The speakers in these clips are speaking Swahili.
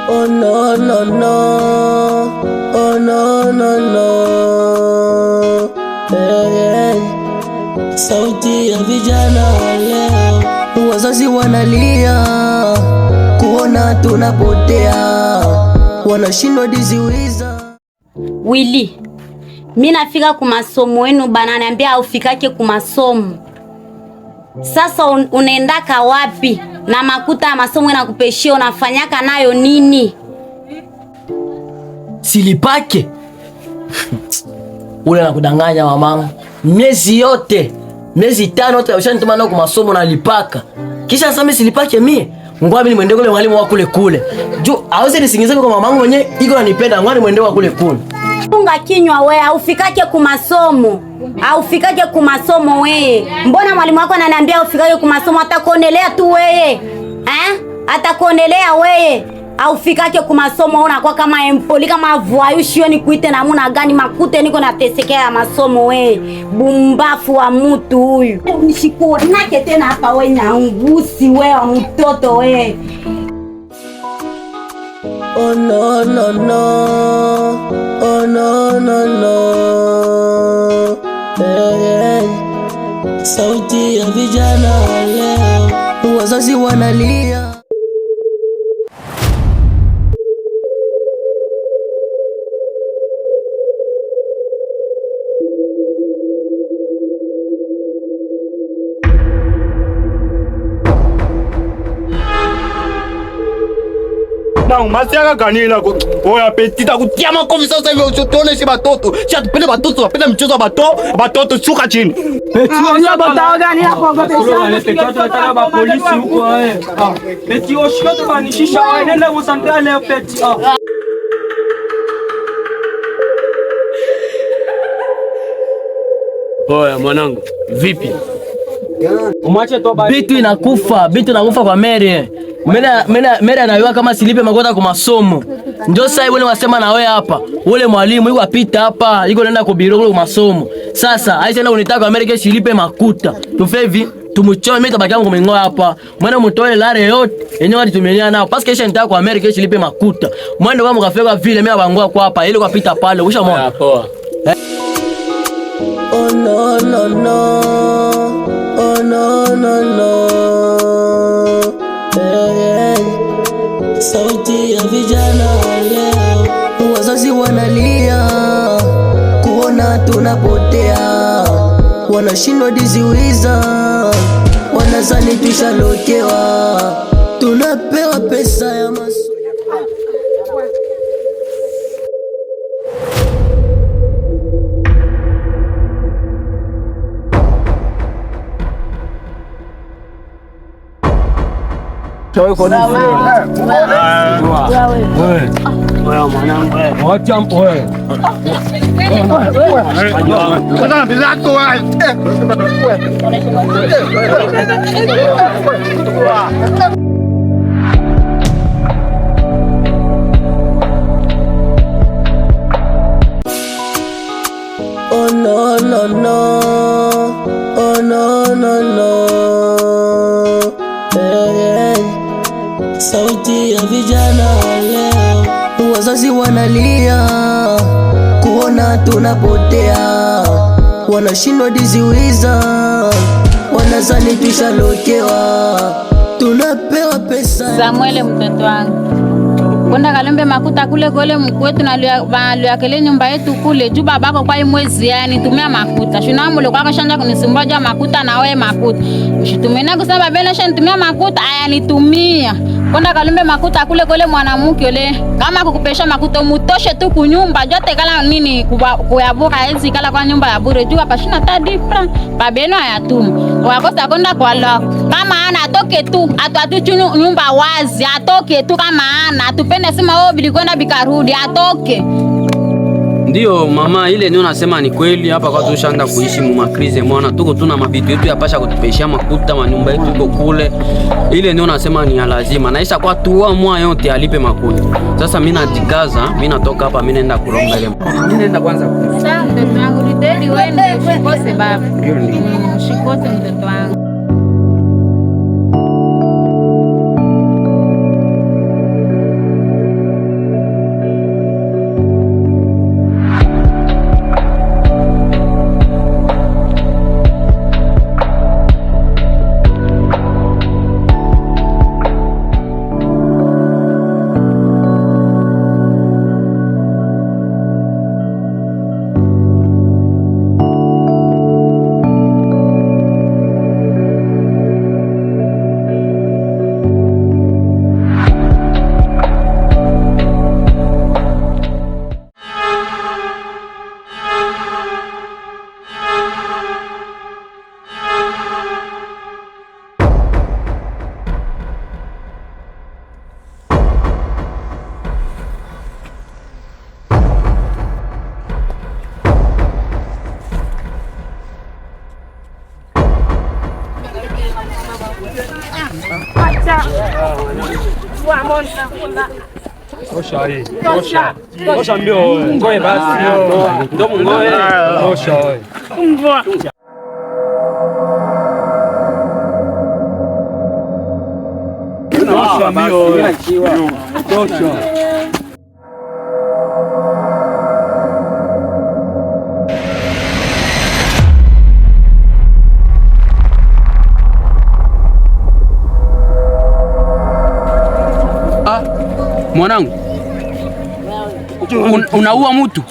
Oh no no no, oh no no no. Hey, hey. Sauti ya vijana wa leo, wazazi wanalia kuona tunapotea, wanashindwa diziwiza. Willy, mi nafika kumasomo yenu bana, niambia aufikake kumasomo. Sasa unaendaka wapi na makuta ya masomo nakupeshia, unafanyaka nayo nini? Silipake ule nakudanganya mamangu, miezi yote miezi 5 yote ushanituma nao kwa masomo nalipaka, kisha sasa mimi silipake mie ngwami nimwende kule mwalimu wa kule kule juu aweze nisingize kwa mamangu mwenye iko ananipenda, ngwani mwende wa kule kule. Funga kinywa we, aufikake kumasomo, aufikake kumasomo weye. Mbona mwalimu wako ananiambia aufikake kumasomo? Atakuonelea tu weye eh? Atakuonelea weye aufikake kumasomo, unakuwa kama empoli kama voyou, shio nikuite namuna gani? Makute niko natesekea ya masomo weye, bumbafu wa mutu huyu. Nishikuonake tena hapa we, nyangusi we wa mtoto we. Oh no no no, oh no no no. Hey, hey. Sauti ya vijana wa leo, wazazi wanalia. Não, mas era ganina. Oya petita kutia makofi sasa hivi usituoneshe batoto. Sasa tupende batoto, wapenda mchezo wa bato, batoto shuka chini. Oya mwanangu, vipi? Bitu inakufa, bitu inakufa kwa Mary. Mary anayua kama silipe makota kwa masomo. Ndio sasa wale wasema na wewe hapa. Ule mwalimu yuko apita hapa, yuko nenda kwa biro kule kwa masomo. Sasa aisha na unitaka kwa Mary kesho ilipe makuta. Tufe hivi, tumuchoe mimi tabaki yangu kumengoa hapa. Mwana mtoe lare yote yenyewe alitumilia nao. Paske kesho nitaka kwa Mary kesho ilipe makuta. Mwende kwa mkafika vile mimi abangoa kwa hapa, ile kwa pita pale. Ushamwona? Poa. Oh no no no, oh no no no. Hey, hey. Sauti ya vijana wa leo, wazazi wanalia kuona tunapotea, wanashindwa diziwiza, wanazani tushalokewa, tunapewa pesa ya masomo. Oh no no no, oh no no no. Hey, hey. Sauti ya vijana wa leo, wazazi wanalia kuona tunapotea, wanashindwa diziwiza, wanazani tushalokewa, tunapewa pesa. Samuele mtoto wangu kwenda kalombe makuta kule kole mkwetu na luyakele nyumba yetu kule juu babako kwa mwezi yani tumia makuta shina mule kwako shanja kunisumbua juu makuta na wewe makuta ushitumia kusema babena shanitumia makuta aya nitumia kwenda kalombe makuta kule kole mwanamke ule kama kukupesha makuta mutoshe tu kunyumba jote kala nini kuyabuka hizi kala kwa nyumba ya bure juu hapa shina tadi franc babeno ayatuma wakosa kwenda kwa lako kama ana atoke tu atuatu nyumba wazi atoke tu kama ana atupende sema oh bilikwenda bikarudi atoke. Ndio mama, ile ndio nasema ni kweli. Hapa kwa tushaanza kuishi mu makrize mwana, tuko tuna mabitu yetu yapasha kutupeshia makuta, manyumba yetu iko kule. Ile ndio nasema ni lazima naisha kwa tuwa mwa yote alipe makuta. Sasa mimi najikaza, mimi natoka hapa, mimi naenda kulomba ile. Mimi naenda kwanza. Sawa mtoto wangu, niteli wewe usikose baba. Usikose mtoto wangu. Tosha hii. Tosha. Tosha mbio wewe. Ngoe basi. Ndio mungoe. Tosha wewe. Tosha mbio wewe. Tosha. Ah, mwanangu. Unaua mtu.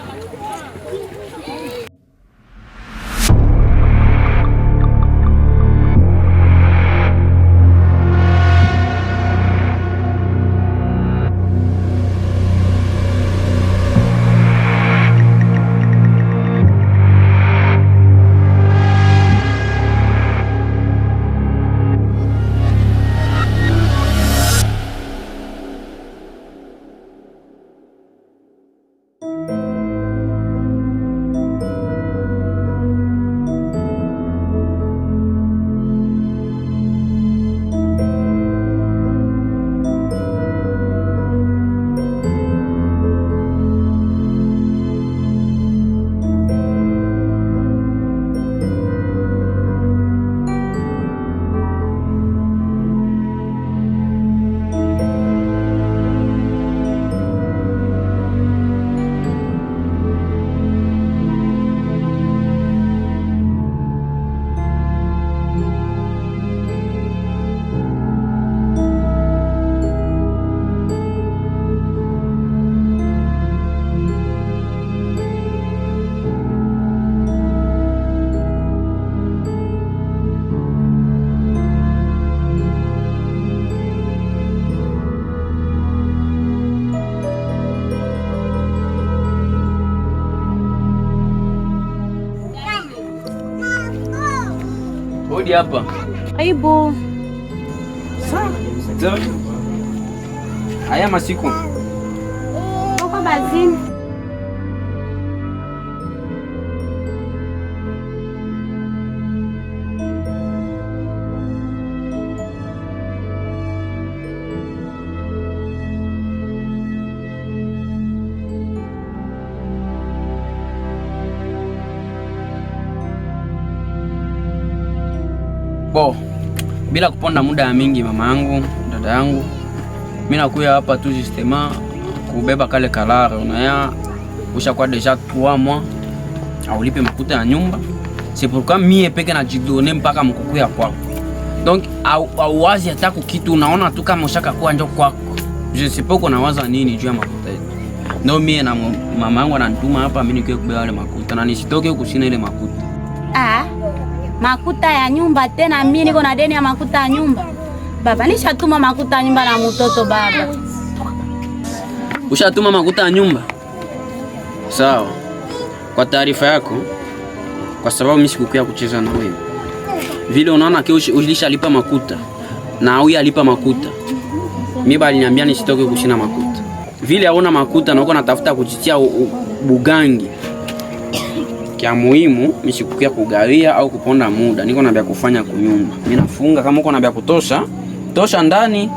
Hodi hapa. Aibu. Haya masiku. Uko bazini. Bo, bila kuponda muda ya mingi mama yangu, dada yangu, mimi nakuya hapa tu justement kubeba kale kalare unaya ushakuwa deja 3 mois aulipe makuta ya nyumba. C'est pourquoi mie peke najidonne mpaka mkuku ya kwako. Donc auwazi hata kukitu unaona tu kama ushaka kuwa njo kwako. Je sais pas uko nawaza nini juu ya makuta yetu. Ndio mie na mama yangu ananituma hapa mimi nikiwe kubeba ile makuta na nisitoke huku sina ile makuta. Ah, makuta ya nyumba tena mimi niko na deni ya makuta ya nyumba. Baba nishatuma makuta ya nyumba na mtoto baba. Ushatuma makuta ya nyumba? Sawa. Kwa taarifa yako, kwa sababu mimi sikukuya kucheza na wewe. Vile unaona ke ulishalipa makuta na huyu alipa makuta. Mimi bali niambia nisitoke kushina makuta. Vile hauna makuta na uko natafuta kujitia bugangi. Kia muhimu mimi sikukuya kugawia au kuponda muda. Niko naambia kufanya kunyumba. Mimi nafunga kama uko naambia kutosha, tosha ndani.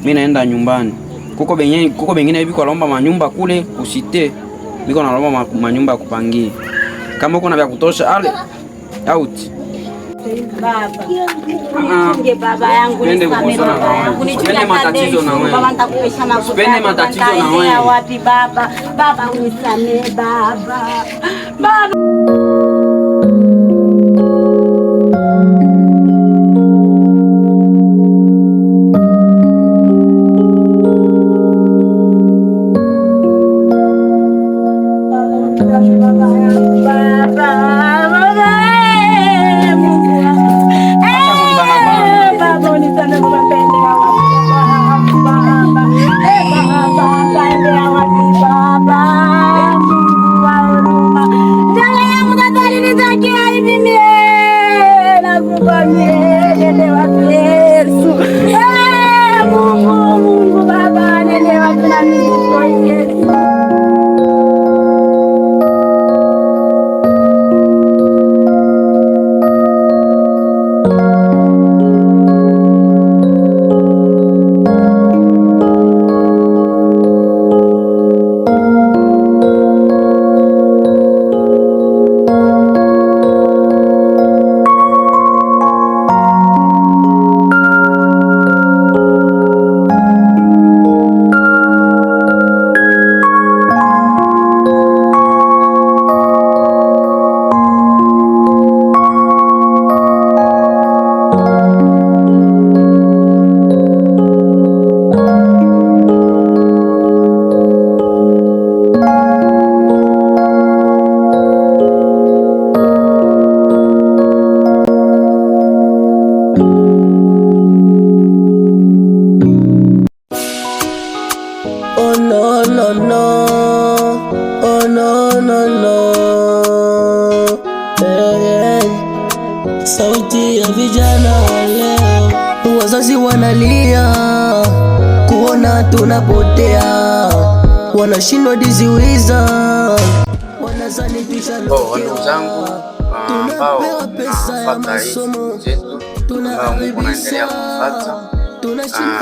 Mimi naenda nyumbani. Kuko benye, kuko bengine hivi kwa lomba manyumba kule kusite. Niko naomba manyumba ya kupangia. Kama uko na vya kutosha ale out. Baba. Nichunge baba yangu, Sipendi nisamehe kukosana baba na yangu, wewe. nichunge Sipendi hata matatizo na deni, wewe. baba nitakupesha makuta. Sipendi matatizo na wewe. Nitaendea wapi baba? Baba unisamehe baba. Baba. Baba, baba, baba, Oh no no no. Oh no no no. Hey, hey. Sauti ya vijana wa leo, wazazi wanalia kuona tunapotea, wanashindwa diziwiza, wanazani Oh, ndugu zangu ambao mnafuata hii filamu zetu ambao mko naendelea kufuata,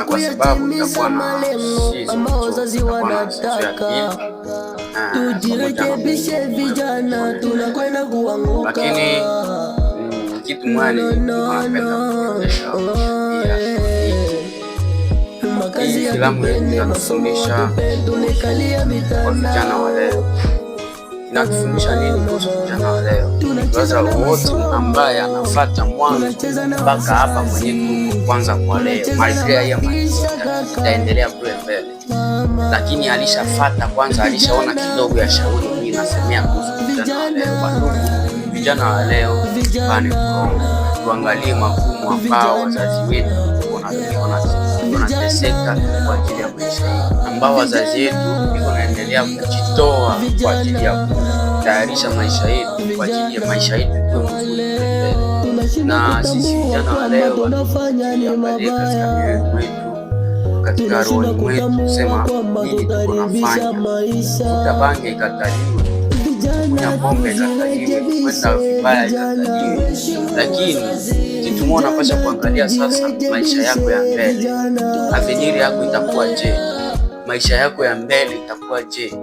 kwa sababu itakuwa na season two, itakuwa na season ya pili pamoja na Tujirekebishe vijana, tunakwenda kuanguka. Lakini kitu moja nilikuwa napenda kuonyesha pia hii filamu inatufundisha kwa vijana wa leo. Inatufundisha nini kuhusu vijana wa leo? Sasa wote ambaye anafuata mwanzo mpaka hapa kwenye tuko kwanza kwa leo, malgré ya maisha itaendelea kule mbele, lakini alishafata kwanza, alishaona kidogo ya shauri. Mimi nasemea kuhusu vijana wa leo, wandugu, vijana wa leo bani kurongo, tuangalie magumu ambao wazazi wetu wanateseka kwa ajili ya maisha hii, ambao wazazi wetu iko naendelea kujitoa kwa ajili ya kutayarisha maisha yetu, kwa ajili ya maisha yetu iwe mzuri mbele. Na sisi vijana wa leo tuangalie katika mioyo mwetu, katika roho mwetu, kusema nini tuko nafanya. Kuvuta bange ikataliwe, kunywa pombe ikataliwe, kwenda vibaya ikataliwe, lakini kitu moja unapasha kuangalia sasa, maisha yako ya mbele, avenir yako itakuwa je? Maisha yako ya mbele itakuwa je?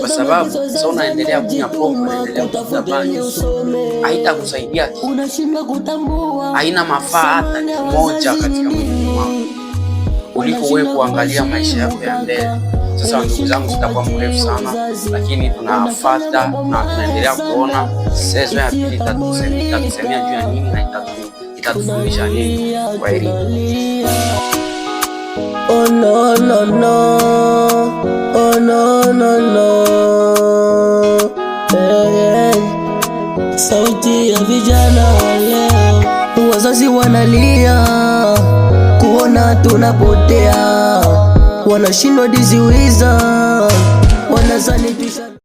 Kwa sababu sasa unaendelea kunywa pombe, unaendelea kuvuta bangi, haitakusaidia kitu, haina mafaa hata kimoja katika mwili wako kuliko wewe kuangalia maisha yako ya mbele. Sasa ndugu zangu, sitakuwa mrefu sana, lakini tunafuata na tunaendelea kuona saison ya pili itatusemea juu ya nini na itatufundisha nini. Kwa heri. Oh no no no. Oh no no no. Hey, hey. Sauti ya vijana wa leo, wazazi wanalia kuona tunapotea, wanashindwa diziwiza, wanazani tusha